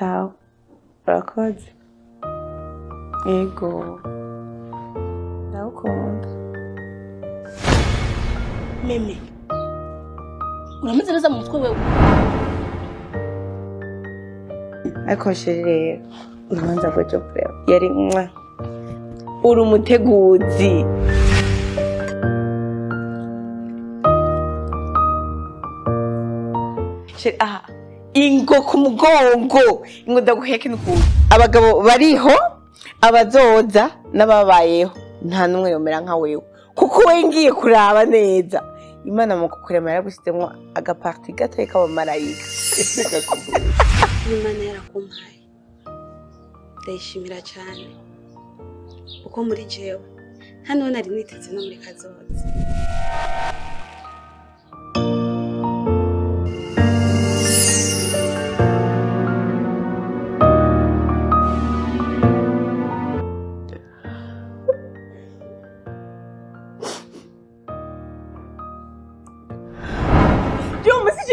Sawa, urakoze. Yego, ndagukunda. Meme, urameze neza mu mutwe wewe? Ariko chéri rero urubanza rw'ejo kureba yari mwa uri umuteguzi. Chéri, aha ingo ku mugongo, ingo ndaguheke n'ukuntu abagabo bariho, abazoza n'ababayeho, nta n'umwe yomera nka wewe, kuko we ngiye kuraba neza Imana mu kukurema yaragushyizemo agaparti gatoya k'abamarayika. Imana yarakumpaye, ndayishimira cyane, kuko muri jewe hano nari niteze no muri kazoza.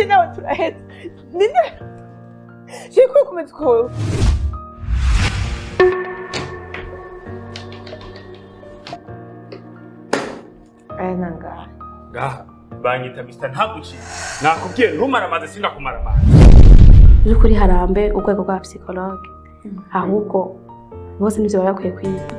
Nawe turahetse ninde je ko kumeze uko aya nangahe ngaha banyita Mr. Ntaguciye, nakubwiye ntumaramaze sindakumaramaza. By'ukuri harambe urwego rwa psychologue, ahubwo bose nivyo baba bakwiye kwiga.